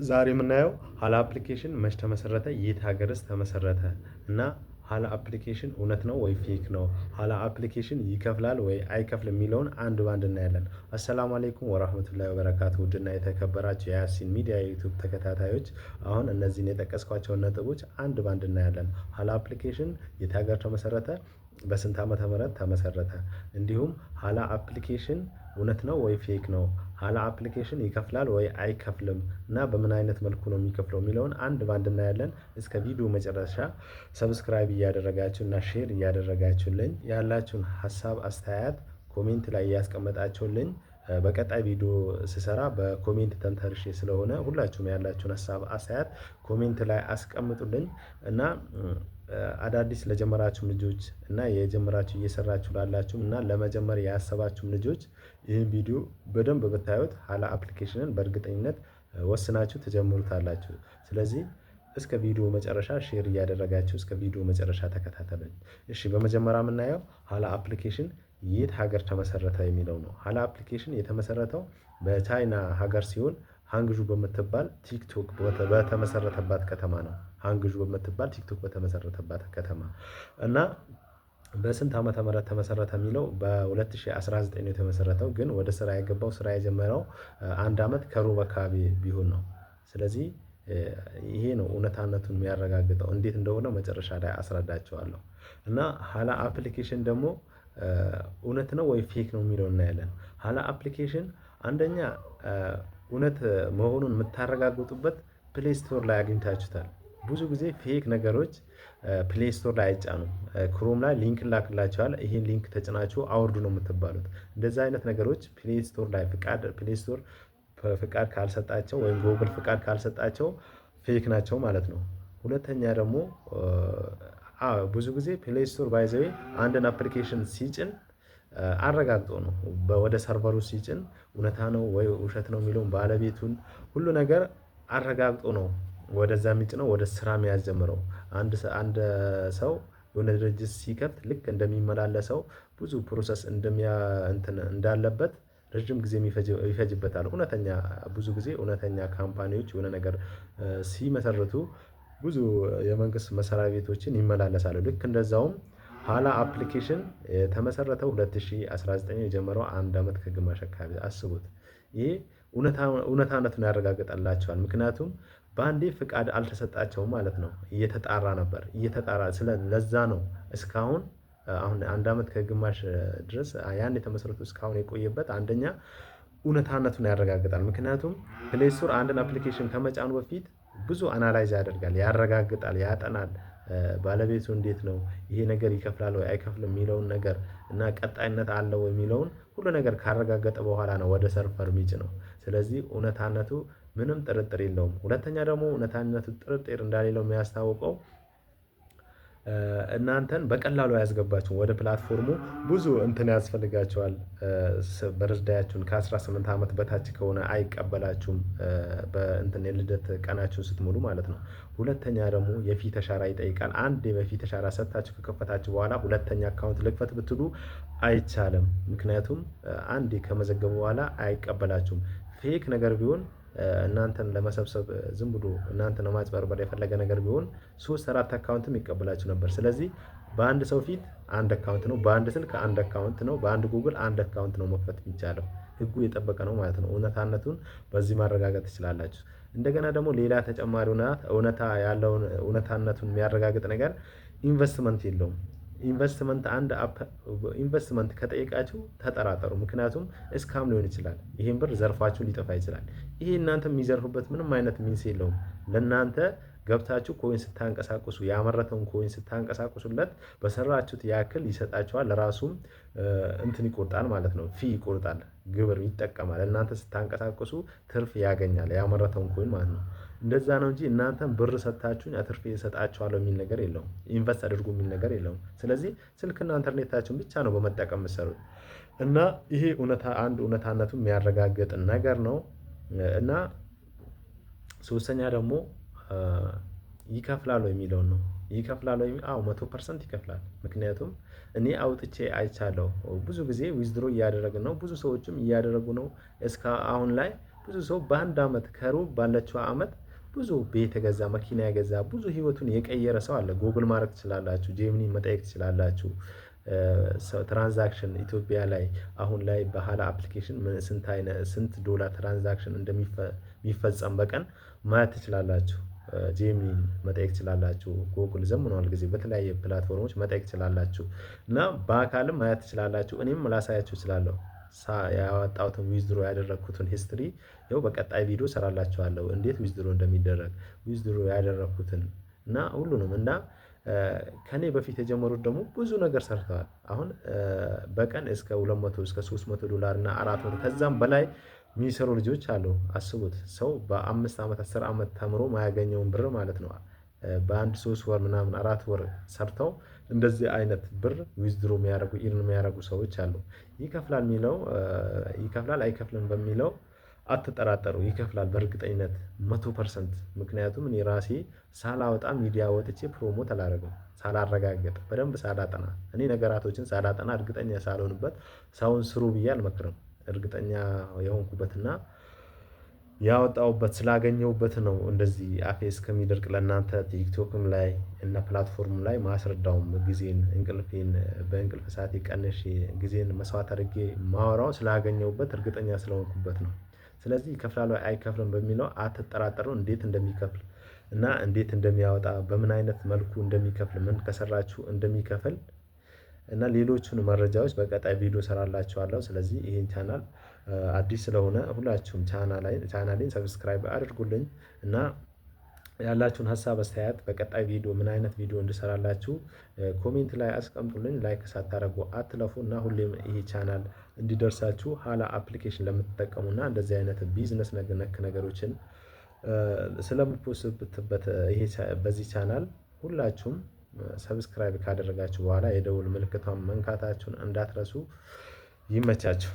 ዛሬ የምናየው ሀላ application መች ተመሰረተ፣ የት ሀገርስ ተመሰረተ እና ሀላ application እውነት ነው ወይ fake ነው፣ ሀላ application ይከፍላል ወይ አይከፍልም የሚለውን አንድ ባንድ እናያለን። አሰላሙ አለይኩም ወራህመቱላሂ ወበረካቱ። ውድና የተከበራችሁ የያሲን ሚዲያ ዩቱብ ተከታታዮች፣ አሁን እነዚህን የጠቀስኳቸውን ነጥቦች አንድ ባንድ እናያለን። ሀላ application የት ሀገር ተመሰረተ፣ በስንት ዓመተ ምህረት ተመሰረተ፣ እንዲሁም ሀላ application እውነት ነው ወይ fake ነው፣ ሀላ application ይከፍላል ወይ አይከፍልም እና በምን አይነት መልኩ ነው የሚከፍለው የሚለውን አንድ ባንድ እናያለን። እስከ ቪዲዮ መጨረሻ subscribe እያደረጋችሁ እና share እያደረጋችሁልኝ፣ ያላችሁን ሀሳብ አስተያየት comment ላይ እያስቀመጣችሁልኝ፣ በቀጣይ ቪዲዮ ስሰራ በ comment ተንተርሼ ስለሆነ ሁላችሁም ያላችሁን ሀሳብ አስተያየት comment ላይ አስቀምጡልኝ። እና አዳዲስ ለጀመራችሁም ልጆች እና የጀመራችሁ እየሰራችሁ ላላችሁም እና ለመጀመር ያሰባችሁም ልጆች ይህን ቪዲዮ በደንብ ብታዩት ሀላ application ን በእርግጠኝነት ወስናችሁ ትጀምሩታላችሁ። ስለዚህ እስከ ቪዲዮ መጨረሻ share እያደረጋችሁ እስከ ቪዲዮ መጨረሻ ተከታተሉኝ። እሺ፣ በመጀመሪያ የምናየው ሀላ application የት ሀገር ተመሰረተ የሚለው ነው። ሀላ application የተመሰረተው በቻይና ሀገር ሲሆን ሃንግዡ በምትባል ቲክቶክ በተመሰረተባት ከተማ ነው። ሃንግዡ በምትባል ቲክቶክ በተመሰረተባት ከተማ። እና በስንት ዓመተ ምህረት ተመሰረተ የሚለው በ2019 ነው የተመሰረተው። ግን ወደ ስራ የገባው፣ ስራ የጀመረው አንድ ዓመት ከሩብ አካባቢ ቢሆን ነው። ስለዚህ ይሄ ነው እውነታነቱን የሚያረጋግጠው። እንዴት እንደሆነ መጨረሻ ላይ አስረዳችኋለሁ። እና ሀላ application ደግሞ እውነት ነው ወይ fake ነው የሚለው እናያለን። ሀላ application አንደኛ እውነት መሆኑን የምታረጋግጡበት Play Store ላይ አግኝታችሁታል። ብዙ ጊዜ fake ነገሮች Play Store ላይ አይጫኑም። Chrome ላይ link ይላክላችኋል። ይሄን link ተጭናችሁ አውርዱ ነው የምትባሉት። እንደዛ አይነት ነገሮች Play Store ላይ ፍቃድ Play Store ፍቃድ ካልሰጣቸው ወይም ጎግል ፍቃድ ካልሰጣቸው fake ናቸው ማለት ነው። ሁለተኛ ደግሞ ብዙ ጊዜ Play Store by the way አንድን application ሲጭን አረጋግጦ ነው። ወደ server ኡ ሲጭን እውነታ ነው ወይ ውሸት ነው የሚለውን፣ ባለቤቱን፣ ሁሉ ነገር አረጋግጦ ነው ወደዛ የሚጭነው፣ ወደ ስራ የሚያስጀምረው። አንድ ሰው የሆነ ድርጅት ሲከፍት ልክ እንደሚመላለሰው ብዙ process እንደሚያ እንትን እንዳለበት ረጅም ጊዜ ይፈጅበታል። እውነተኛ ብዙ ጊዜ እውነተኛ company ዎች የሆነ ነገር ሲመሰርቱ ብዙ የመንግስት መስሪያ ቤቶችን ይመላለሳሉ። ልክ እንደዛውም ሀላ application የተመሰረተው 2019፣ የጀመረው አንድ አመት ከግማሽ አካባቢ፣ አስቡት። ይሄ እውነታነቱን ያረጋግጠላቸዋል። ምክንያቱም በአንዴ ፍቃድ አልተሰጣቸውም ማለት ነው። እየተጣራ ነበር፣ እየተጣራ ስለ ለዛ ነው እስካሁን አሁን አንድ አመት ከግማሽ ድረስ ያን የተመሰረቱ እስካሁን የቆየበት። አንደኛ እውነታነቱን ያረጋግጣል። ምክንያቱም Play Store አንድን application ከመጫኑ በፊት ብዙ analyze ያደርጋል፣ ያረጋግጣል፣ ያጠናል። ባለቤቱ እንዴት ነው፣ ይሄ ነገር ይከፍላል ወይ አይከፍልም የሚለውን ነገር እና ቀጣይነት አለው የሚለውን ሁሉ ነገር ካረጋገጠ በኋላ ነው ወደ server የሚጭነው። ስለዚህ እውነታነቱ ምንም ጥርጥር የለውም። ሁለተኛ ደግሞ እውነታነቱ ጥርጥር እንዳሌለው የሚያስታውቀው እናንተን በቀላሉ አያስገባችሁም ወደ platform ኡ። ብዙ እንትን ያስፈልጋቸዋል። Birthday ያችሁን ከ18 ዓመት በታች ከሆነ አይቀበላችሁም። በእንትን የልደት ቀናችሁን ስትሞሉ ማለት ነው። ሁለተኛ ደግሞ የፊት አሻራ ይጠይቃል። አንድ የፊት አሻራ ሰጥታችሁ ከከፈታችሁ በኋላ ሁለተኛ account ልክፈት ብትሉ አይቻልም። ምክንያቱም አንዴ ከመዘገቡ በኋላ አይቀበላችሁም። Fake ነገር ቢሆን፣ እናንተን ለመሰብሰብ ዝም ብሎ እናንተን ለማጭበርበር የፈለገ ነገር ቢሆን ሶስት አራት account ም ይቀበላችሁ ነበር። ስለዚህ በአንድ ሰው ፊት አንድ account ነው፣ በአንድ ስልክ አንድ account ነው፣ በአንድ ጉግል አንድ account ነው መክፈት የሚቻለው። ህጉ የጠበቀ ነው ማለት ነው። እውነታነቱን በዚህ ማረጋገጥ ትችላላችሁ። እንደገና ደግሞ ሌላ ተጨማሪ እውነታ ያለውን እውነታነቱን የሚያረጋግጥ ነገር ኢንቨስትመንት የለውም። ኢንቨስትመንት፣ አንድ app investment ከጠየቃችሁ ተጠራጠሩ። ምክንያቱም scam ሊሆን ይችላል። ይሄን ብር ዘርፋችሁ ሊጠፋ ይችላል። ይሄ እናንተ የሚዘርፉበት ምንም አይነት means የለውም። ለእናንተ ገብታችሁ coin ስታንቀሳቅሱ፣ ያመረተውን coin ስታንቀሳቅሱለት በሰራችሁት ያክል ይሰጣችኋል። ለራሱም እንትን ይቆርጣል ማለት ነው፣ fee ይቆርጣል፣ ግብር ይጠቀማል። እናንተ ስታንቀሳቅሱ ትርፍ ያገኛል፣ ያመረተውን coin ማለት ነው። እንደዛ ነው እንጂ እናንተን ብር ሰጥታችሁኝ አትርፌ እሰጣችኋለሁ የሚል ነገር የለውም። Invest አድርጉ የሚል ነገር የለውም። ስለዚህ ስልክና ኢንተርኔታችሁን ብቻ ነው በመጠቀም የምትሰሩት። እና ይሄ እውነታ አንድ እውነታነቱ የሚያረጋግጥ ነገር ነው። እና ሶስተኛ ደግሞ ይከፍላል የሚለውን ነው። ይከፍላል ወይ? አዎ፣ 100% ይከፍላል። ምክንያቱም እኔ አውጥቼ አይቻለሁ። ብዙ ጊዜ withdraw እያደረግን ነው፣ ብዙ ሰዎችም እያደረጉ ነው። እስከ አሁን ላይ ብዙ ሰው በአንድ አመት ከሩብ ባለችው አመት ብዙ ቤት የገዛ፣ መኪና የገዛ፣ ብዙ ህይወቱን የቀየረ ሰው አለ። ጉግል ማድረግ ትችላላችሁ፣ Gemini መጠየቅ ትችላላችሁ። Transaction ኢትዮጵያ ላይ አሁን ላይ በሀላ application ስንት አይነት ስንት ዶላር transaction እንደሚፈጸም በቀን ማየት ትችላላችሁ። Gemini ን መጠየቅ ትችላላችሁ። ጎግል ዘምኗል ጊዜ በተለያየ platform ኦች መጠየቅ ትችላላችሁ። እና በአካልም ማየት ትችላላችሁ። እኔም ላሳያችሁ እችላለሁ። ያወጣሁትን withdraw ያደረግኩትን history ይኸው በቀጣይ ቪዲዮ እሰራላችኋለሁ። እንዴት withdraw እንደሚደረግ፣ withdraw ያደረግኩትን እና ሁሉንም። እና ከኔ በፊት የጀመሩት ደግሞ ብዙ ነገር ሰርተዋል። አሁን በቀን እስከ 200 እስከ 300 ዶላር እና 400 ከዛም በላይ የሚሰሩ ልጆች አሉ። አስቡት፣ ሰው በ5 ዓመት 10 ዓመት ተምሮ ማያገኘውን ብር ማለት ነው። በአንድ 3 ወር ምናምን 4 ወር ሰርተው እንደዚህ አይነት ብር withdraw የሚያደርጉ፣ earn የሚያደርጉ ሰዎች አሉ። ይከፍላል የሚለው፣ ይከፍላል አይከፍልም በሚለው አትጠራጠሩ። ይከፍላል በእርግጠኝነት 100%። ምክንያቱም እኔ ራሴ ሳላወጣ ሚዲያ ወጥቼ promote አላደርግም። ሳላረጋግጥ፣ በደንብ ሳላጠና፣ እኔ ነገራቶችን ሳላጠና፣ እርግጠኛ ሳልሆንበት ሰውን ስሩ ብዬ አልመክርም። እርግጠኛ የሆንኩበትና ያወጣሁበት ስላገኘሁበት ነው እንደዚህ አፌ እስከሚደርቅ ለእናንተ ቲክቶክም ላይ እና platform ላይ ማስረዳውም። ጊዜን እንቅልፌን በእንቅልፍ ሰዓት ቀንሼ ጊዜን መስዋዕት አድርጌ ማወራው ስላገኘሁበት፣ እርግጠኛ ስለሆንኩበት ነው። ስለዚህ ይከፍላል ወይ አይከፍልም በሚለው አትጠራጠሩ። እንዴት እንደሚከፍል እና እንዴት እንደሚያወጣ፣ በምን አይነት መልኩ እንደሚከፍል፣ ምን ከሰራችሁ እንደሚከፍል እና ሌሎቹን መረጃዎች በቀጣይ ቪዲዮ እሰራላችኋለሁ። ስለዚህ ይሄን ቻናል አዲስ ስለሆነ ሁላችሁም ቻናሌን subscribe አድርጉልኝ እና ያላችሁን ሀሳብ አስተያየት በቀጣይ ቪዲዮ ምን አይነት ቪዲዮ እንድሰራላችሁ comment ላይ አስቀምጡልኝ። Like ሳታደርጉ አትለፉ እና ሁሌም ይሄ ቻናል እንዲደርሳችሁ ሀላ application ለምትጠቀሙና እንደዚህ አይነት ቢዝነስ ነክ ነገሮችን ስለም post በት ይሄ በዚህ ቻናል ሁላችሁም subscribe ካደረጋችሁ በኋላ የደውል ምልክቷን መንካታችሁን እንዳትረሱ። ይመቻችሁ።